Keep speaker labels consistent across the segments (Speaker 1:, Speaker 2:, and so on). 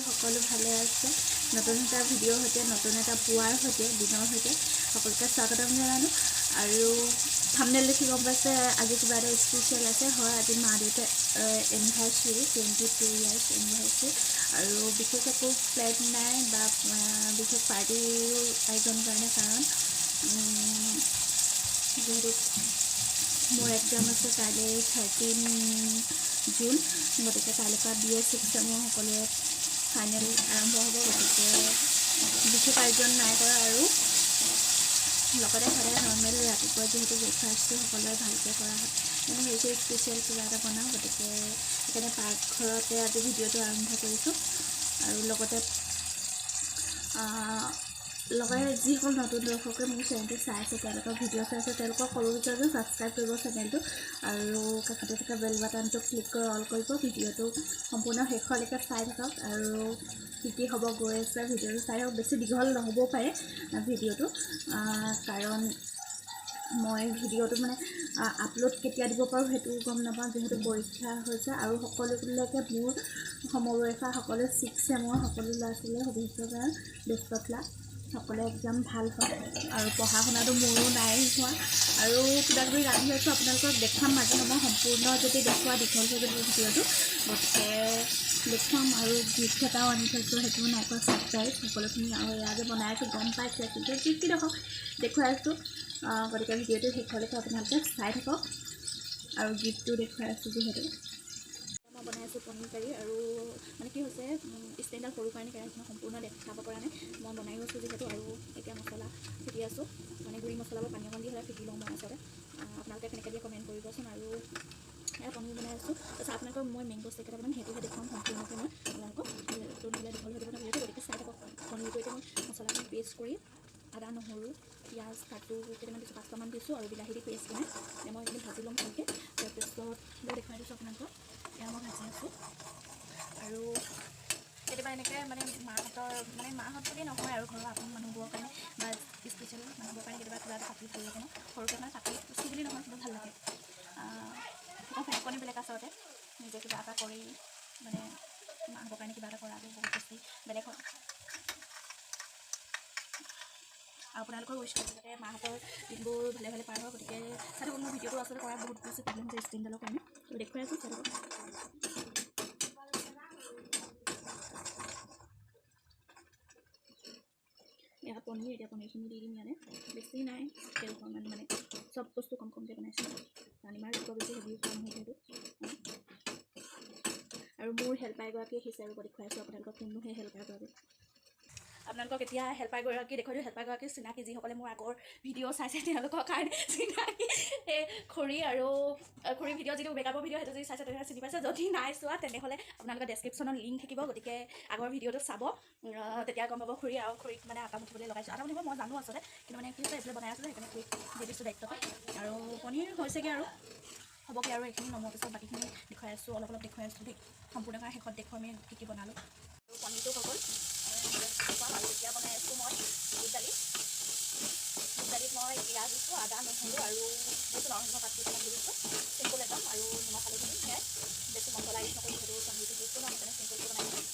Speaker 1: সকলো ভালে আছে। নতুন এটা ভিডিঅ'ৰ সৈতে, নতুন এটা পুৱাৰ সৈতে, দিনৰ সৈতে সকলোকে স্বাগতম জনালোঁ। আৰু থাম্বনেইল দেখি গম পাইছে আজি কিবা এটা স্পেচিয়েল আছে। হয়, আজি মা দেউতাৰ এনিভাৰ্চাৰী, 22 ইয়াৰ্ছ এনিভাৰ্চাৰী। আৰু বিশেষ একো প্লেন নাই বা বিশেষ পাৰ্টিও আয়োজন কৰা নাই, কাৰণ যিহেতু মোৰ এক্সাম আছে কাইলৈ 13 জুন, গতিকে কাইলৈৰ পৰা বি এ 6 চেমৰ সকলোৰে ফাইনেল আৰম্ভ হ'ব। গতিকে বিশেষ আয়োজন নাই কৰা। আৰু লগতে সদায় নৰ্মেল ৰাতিপুৱা যিহেতু ব্ৰেকফাষ্টটো সকলোৱে ভালকৈ কৰা হয়, মানে ভাবিছোঁ স্পেচিয়েল কিবা এটা বনাওঁ। গতিকে সেইকাৰণে পাকঘৰতে আজি ভিডিঅ'টো আৰম্ভ কৰিছোঁ। আৰু লগতে যিসকল নতুন দৰ্শকে মোৰ চেনেলটো চাই আছে, তেওঁলোকৰ ভিডিঅ' চাই আছে, তেওঁলোকক ক'ব বিচাৰোঁ যে ছাবস্ক্ৰাইব কৰিব চেনেলটো আৰু কাষতে থকা বেল বাটনটো ক্লিক কৰি অল কৰিব। ভিডিঅ'টো সম্পূৰ্ণ শেষলৈকে চাই থাকক আৰু কি কি হ'ব গৈ আছে ভিডিঅ'টো চাই থাকক। বেছি দীঘল নহ'বও পাৰে ভিডিঅ'টো, কাৰণ মই ভিডিঅ'টো মানে আপলোড কেতিয়া দিব পাৰোঁ সেইটোও গম নাপাওঁ, যিহেতু পৰীক্ষা হৈছে। আৰু সকলোবিলাকে মোৰ সমবয়সীয়া সকলো 6 চেমৰ সকলো ল'ৰা ছোৱালীয়ে শুভেচ্ছা জনাওঁ। বেষ্ট অফ লাক, সকলোৱে এক্সাম ভাল হয়। আৰু পঢ়া শুনাটো মোৰো নাই হোৱা, আৰু কিবা কিবি ৰান্ধি আছোঁ, আপোনালোকক দেখুৱাম মাজে সময়ে। সম্পূৰ্ণ যদি দেখুওৱা দীঘল হৈ যাব ভিডিঅ'টো, গতিকে দেখুৱাম। আৰু গিফ্ট এটাও আনি থৈছোঁ, সেইটোও নাই কোৱা, ছাৰপ্ৰাইজ সকলোখিনি। আৰু এয়া যে বনাই আছোঁ গম পাইছে, কিন্তু যি কি নহওক দেখুৱাই আছোঁ। গতিকে ভিডিঅ'টো শেষলৈকে আপোনালোকে চাই থাকক। আৰু গিফ্টটো দেখুৱাই আছোঁ যিহেতু। মই বনাই আছোঁ পনীৰ কাৰী। আৰু মানে কি হৈছে, ষ্টেণ্ডডাল সৰু কাৰণে কেৰাহীখন সম্পূৰ্ণ দেখাব পৰা নাই। মই বনাই আছোঁ যিহেতু। আৰু এতিয়া মছলা ফেটি আছোঁ, মানে গুড়ি মছলাবোৰ পানী অকণ দি হ'লে ফেটি লওঁ মই আচলতে। আপোনালোকে কেনেকৈ দিয়ে কমেণ্ট কৰিবচোন। আৰু এয়া পনীৰ বনাই আছোঁ। তাৰপিছত আপোনালোকক মই মেংগ' শ্বেক এটা বনাম, সেইটোহে দেখুৱাম সম্পূৰ্ণকৈ মই আপোনালোকক। নহ'লে দীঘল হৈ যাব ন ভিডিঅ'টো, গতিকে চাই থাকক। পনীৰটো এতিয়া মই মছলাখিনি পেষ্ট কৰি আদা নহৰু পিঁয়াজ কাটো কেইটামান দিছোঁ, 5টামান দিছোঁ, আৰু বিলাহী দি পেষ্ট বনাই এতিয়া মই এইখিনি ভাজি ল'ম ভালকৈ। তাৰপিছত দেখুৱাই দিছোঁ আপোনালোকক। এয়া মই ভাজি আছোঁ। আৰু কেতিয়াবা এনেকৈ মানে মাহঁতৰ, মানে মাহঁত বুলি নহয় আৰু ঘৰৰ আপোন মানুহবোৰৰ কাৰণে বা স্পেচিয়েল মানুহবোৰৰ কাৰণে কেতিয়াবা কিবা এটা পাতি ভাল লাগে ন। সৰুকৈ মানে পাতি বেছি বুলি নহয়, কিন্তু ভাল লাগে। সুখকণি বেলেগ আচলতে, নিজে কিবা এটা কৰি মানে মাহঁতৰ কাৰণে কিবা এটা কৰাটো বহুত বেছি বেলেগ হয়। আপোনালোকৰ উইচ কৰোঁ যাতে মাহঁতৰ দিনবোৰ ভালে ভালে পাৰ হয়। গতিকে চাই থাকক। মোৰ ভিডিঅ'টো আচলতে কৰা বহুত বেছি প্ৰব্লেম হৈছে স্ক্ৰীণডালৰ কাৰণে, তো দেখুৱাই আছোঁ, চাই থাকক। ইয়াত পনীৰ, এতিয়া পনীৰখিনি দি দিম ইয়াতে। বেছি নাই, তেল অকণমান, মানে চব বস্তু কম কমকৈ বনাইছোঁ, কাৰণ ইমান ৰাতিপুৱা বেছি হেভিও খোৱা নহয় যিহেতু। আৰু মোৰ হেল্পাৰ এগৰাকী আহিছে, আৰু দেখুৱাই আছোঁ আপোনালোকক কোননো সেই হেল্পাৰগৰাকী। আপোনালোকক এতিয়া হেল্পাৰগৰাকী দেখুৱাই দিওঁ। হেল্পাৰগৰাকী চিনাকি, যিসকলে মোৰ আগৰ ভিডিঅ' চাইছে তেওঁলোকৰ কাৰণে চিনাকি এই খুৰী। আৰু খুৰী ভিডিঅ' যিটো মেকআপৰ ভিডিঅ' সেইটো যদি চাইছে তেনেহ'লে চিনি পাইছে। যদি নাই চোৱা তেনেহ'লে আপোনালোকৰ ডেছক্ৰিপশ্যনত লিংক থাকিব, গতিকে আগৰ ভিডিঅ'টো চাব, তেতিয়া গম পাব খুৰী। আৰু খুৰীক মানে আটা মুঠিবলৈ লগাইছোঁ। আটা মুঠিব মই জানো আচলতে, কিন্তু মানে কি হৈছে এইফালে বনাই আছোঁ, সেইকাৰণে খুৰীক দি দিছোঁ দায়িত্বটো। আৰু পনীৰ হৈছেগৈ আৰু হ'বগৈ, আৰু এইখিনি নমোৱাৰ পিছত বাকীখিনি দেখুৱাই আছোঁ, অলপ অলপ দেখুৱাই আছোঁ দেই। সম্পূৰ্ণ শেষত দেখুৱাম কি কি বনালোঁ। আৰু পনীৰটো হৈ গ'ল। আৰু এতিয়া বনাই আছোঁ মই বুট দালি। বুট দালিত মই পিঁয়াজ দিছোঁ, আদা নহৰু আৰু দিছোঁ নৰসিংহ পাত কেইটামান দি দিছোঁ, চিম্পুল একদম। আৰু নিমখ হালধি দিম, সেয়াই। বেছি মছলা ইউজ নকৰোঁ যিহেতু পনীৰটো দিছোঁ ন, সেইকাৰণে চিম্পুলকৈ বনাই দিছোঁ।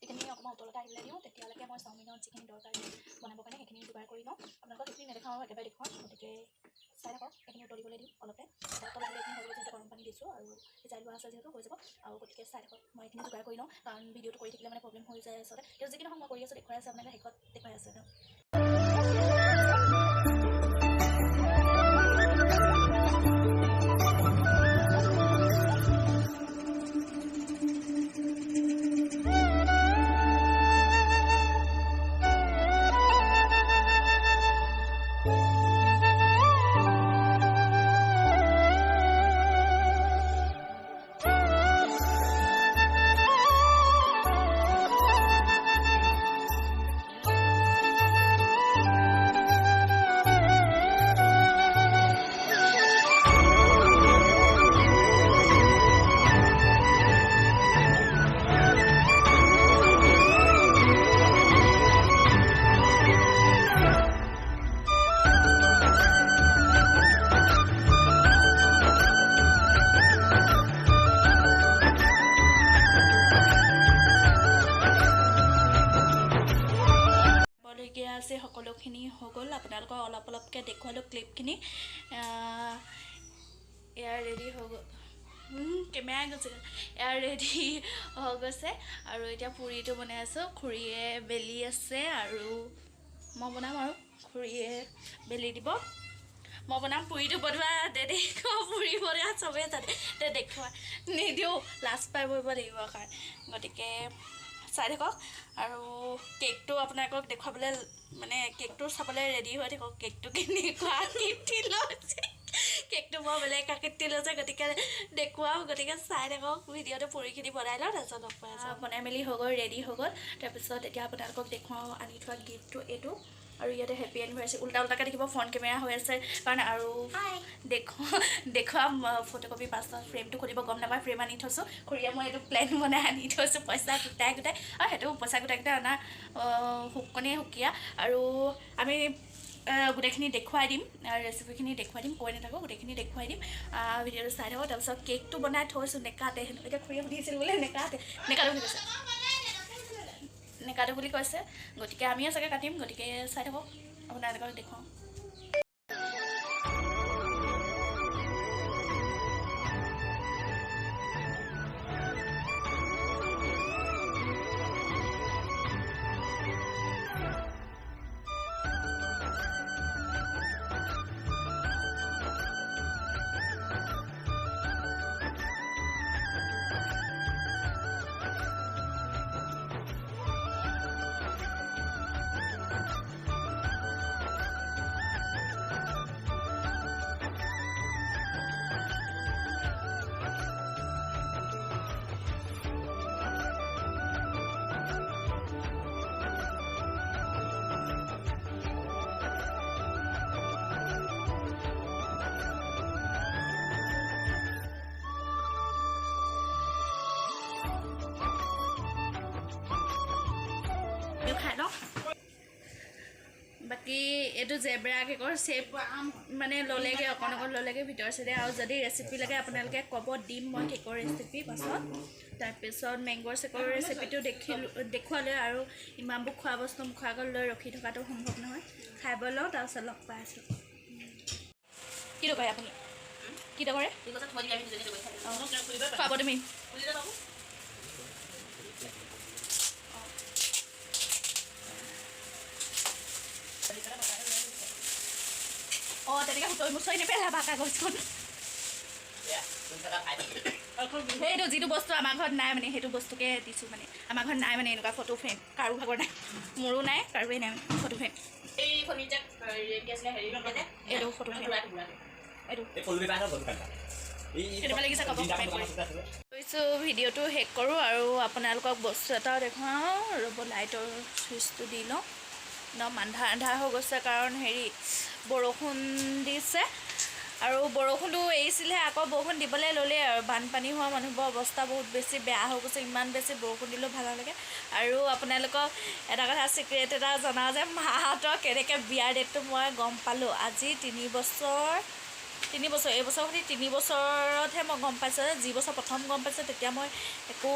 Speaker 1: এইখিনি অকণমান উতলতে আহিবলৈ দিওঁ, তেতিয়ালৈকে মই চাওমিনত যিখিনি দৰকাৰ বনাবৰ কাৰণে সেইখিনি যোগাৰ কৰি লওঁ। আপোনালোকক সেইখিনি নেদেখাওঁ আৰু একেবাৰে দেখুৱাম, গতিকে চাই থাকক। এইখিনি উতলিবলৈ দিওঁ অলপতে, উতল আহিলে এইখিনি হৈ যাব, যিহেতু গৰম পানী দিছোঁ আৰু সিজাই লোৱা আছে যিহেতু হৈ যাব। আৰু গতিকে চাই থাকক, মই এইখিনি যোগাৰ কৰি লওঁ, কাৰণ ভিডিঅ'টো কৰি থাকিলে মানে প্ৰব্লেম হৈ যায় আচলতে। কিন্তু যি কি নহওক মই কৰি আছোঁ, দেখুৱাই আছোঁ আপোনালোকে, শেষত দেখুৱাই আছোঁ। সকলোখিনি হৈ গ'ল। আপোনালোকক অলপ অলপকৈ দেখুৱালোঁ ক্লিপখিনি। এয়া ৰেডি হৈ গ'ল, কেমেৰা গৈছে, এয়া ৰেডি হৈ গৈছে। আৰু এতিয়া পুৰিটো বনাই আছোঁ, খুৰীয়ে বেলি আছে আৰু মই বনাম, আৰু খুৰীয়ে বেলি দিব, মই বনাম। পুৰিটো বনোৱা দেখুৱা, পুৰি বনোৱা চবেই জানে, দেখুওৱা নিদিওঁ, লাজ পাই বহিব লাগিব কাৰণ। গতিকে চাই থাকক। আৰু কেকটো আপোনালোকক দেখুৱাবলৈ, মানে কেকটো চাবলৈ ৰেডি হৈ থাকক, কেকটো কেনেকুৱা আকৃতি লৈছে, কেকটো বৰ বেলেগ আকৃতি লৈছে, গতিকে দেখুৱাওঁ। গতিকে চাই থাকক ভিডিঅ'টো। পুৰিখিনি বনাই লওঁ, তাৰপিছত লগ পাই আছোঁ। বনাই মেলি হৈ গ'ল, ৰেডি হৈ গ'ল। তাৰপিছত এতিয়া আপোনালোকক দেখুৱাওঁ আনি থোৱা গিফ্টটো এইটো। আৰু ইয়াতে হেপী এনিভাৰ্চাৰী উল্টা উল্টাকৈ দেখিব, ফ্ৰণ্ট কেমেৰা হৈ আছে কাৰণ। আৰু দেখুৱাম ফটোকপি পাছত, ফ্ৰেমটো খুলিব গম নাপায়, ফ্ৰেম আনি থৈছোঁ। খুৰীয়ে মই এইটো প্লেন বনাই আনি থৈছোঁ পইচা গোটাই গোটাই, আৰু সেইটো পইচা গোটাই গোটাই অনা শুকনেই সুকীয়া। আৰু আমি গোটেইখিনি দেখুৱাই দিম, ৰেচিপিখিনি দেখুৱাই দিম, কৈ নাথাকোঁ, গোটেইখিনি দেখুৱাই দিম, ভিডিঅ'টো চাই থাকক। তাৰপিছত কেকটো বনাই থৈছোঁ, নেকাটে হেনো। এতিয়া খুৰীয়ে সুধিছিল বোলে নেকাটে, নেকাটো বুলি কৈছে, নেকাটো বুলি কৈছে। গতিকে আমিও চাগে কাটিম, গতিকে চাই থাকক, আপোনালোকক দেখুৱাওঁ। খাই লওঁ। বাকী এইটো জেব্ৰা কেকৰ চেপ মানে ল'লেগৈ, অকণ অকণ ল'লেগৈ ভিতৰ চাইডে। আৰু যদি ৰেচিপি লাগে আপোনালোকে ক'ব, দিম মই কেকৰ ৰেচিপি পাছত। তাৰপিছত মেংগ' চেকৰ ৰেচিপিটো দেখিলোঁ, দেখুৱালোঁ। আৰু ইমানবোৰ খোৱা বস্তু মুখৰ আগত লৈ ৰখি থকাটো সম্ভৱ নহয়। খাই বৈ লওঁ, তাৰপিছত লগ পাই আছোঁ। কিটো কৰে আপুনি? কিটো কৰে? খুৱাব তুমি। অঁ, তেনেকৈ হুঁচৰি মুচৰি নেপেলাবা কাগজখন। সেইটো যিটো বস্তু আমাৰ ঘৰত নাই, মানে সেইটো বস্তুকে দিছোঁ। মানে আমাৰ ঘৰত নাই, মানে এনেকুৱা ফটো ফ্ৰেম কাৰো ভাগৰ নাই, মোৰো নাই, কাৰোৱে নাই মানে ফটো ফ্ৰেম। এইটো ফটো ফ্ৰেম, এইটো কেনেকুৱা লাগিছে ক'ব। কৈছোঁ ভিডিঅ'টো শেষ কৰোঁ আৰু আপোনালোকক বস্তু এটাও দেখুৱাওঁ। ৰ'ব, লাইটৰ চুইচটো দি লওঁ। একদম আন্ধাৰ আন্ধাৰ হৈ গৈছে, কাৰণ হেৰি বৰষুণ দিছে আৰু বৰষুণটো এৰিছিলহে, আকৌ বৰষুণ দিবলৈ ল'লেই। আৰু বানপানী হোৱা মানুহবোৰৰ অৱস্থা বহুত বেছি বেয়া হৈ গৈছে। ইমান বেছি বৰষুণ দিলেও ভাল নালাগে। আৰু আপোনালোকক এটা কথা, চিক্ৰেট এটা জনাওঁ যে মাহঁতৰ কেনেকৈ বিয়াৰ ডেটটো মই গম পালোঁ। আজি 3 বছৰ, 3 বছৰ, এই বছৰ সৈতে 3 বছৰতহে মই গম পাইছোঁ। যি বছৰ প্ৰথম গম পাইছোঁ, তেতিয়া মই একো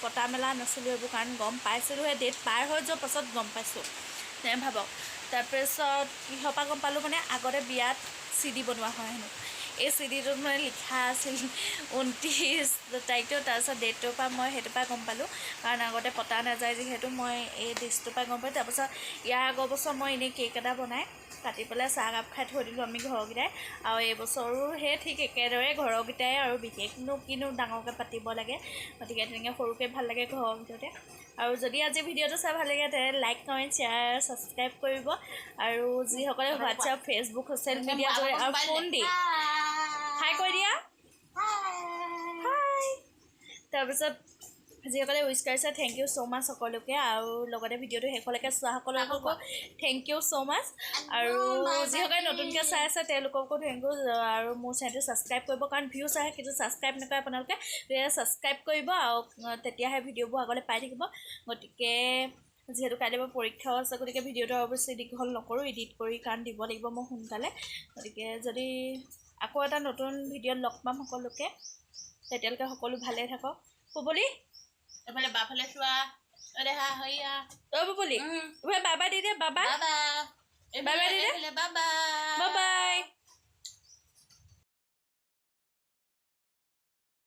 Speaker 1: পতা মেলা নাছিলোঁ এইবোৰ, কাৰণ গম পাইছিলোঁহে ডেট পাৰ হৈ যোৱাৰ পাছত গম পাইছোঁ, তেনে ভাবক। তাৰপিছত কিহৰ পৰা গম পালোঁ, মানে আগতে বিয়াত চিডি বনোৱা হয় হেনো, এই চিডিটোত মানে লিখা আছিল 29 তাৰিখটো। তাৰপিছত ডেটটোৰ পৰা মই সেইটোৰ পৰা গম পালোঁ, কাৰণ আগতে পতা নাযায় যিহেতু, মই এই ডেটটোৰ পৰা গম পালোঁ। তাৰপিছত ইয়াৰ আগৰ বছৰ মই এনেই কেক এটা বনাই কাটি পেলাই চাহ কাপ খাই থৈ দিলোঁ আমি ঘৰকেইটাই। আৰু এইবছৰো সেই ঠিক একেদৰে ঘৰৰকেইটাই, আৰু বিশেষনো কিনো ডাঙৰকৈ পাতিব লাগে, গতিকে তেনেকৈ সৰুকৈ ভাল লাগে ঘৰৰ ভিতৰতে। আৰু যদি আজি ভিডিঅ'টো চাই ভাল লাগে, তেনে লাইক, কমেণ্ট, শ্বেয়াৰ, ছাবস্ক্ৰাইব কৰিব। আৰু যিসকলে হোৱাটছআপ, ফেচবুক, ছ'চিয়েল মিডিয়া আৰু ফোন দি হাই কৈ দিয়া, হাই। তাৰপিছত যিসকলে উইচ কৰিছে, thank you so মাছ সকলোকে। আৰু লগতে ভিডিঅ'টো শেষলৈকে চোৱা সকলোকো thank you so মাছ। আৰু যিসকলে নতুনকৈ চাই আছে, তেওঁলোককো thank U. আৰু মোৰ চেনেলটো ছাবস্ক্ৰাইব কৰিব, কাৰণ ভিউজ আহে কিন্তু ছাবস্ক্ৰাইব নকৰে আপোনালোকে। গতিকে ছাবস্ক্ৰাইব কৰিব আৰু তেতিয়াহে ভিডিঅ'বোৰ আগলৈ পাই থাকিব। গতিকে যিহেতু কাইলৈ মোৰ পৰীক্ষাও আছে, গতিকে ভিডিঅ'টো আৰু বেছি দীঘল নকৰোঁ, এডিট কৰি কাৰণ দিব লাগিব মই সোনকালে। গতিকে যদি আকৌ এটা নতুন ভিডিঅ'ত লগ পাম সকলোকে, তেতিয়ালৈকে সকলো ভালে থাকক। পুবলি।
Speaker 2: এফালে বাফালে চোৱা, অ দেহা, হইয়া।
Speaker 1: অ' পুবলি, বাবা দি দে বাবা।
Speaker 2: বাবা। Bye bye দিদে।
Speaker 3: Bye bye.
Speaker 2: Bye bye.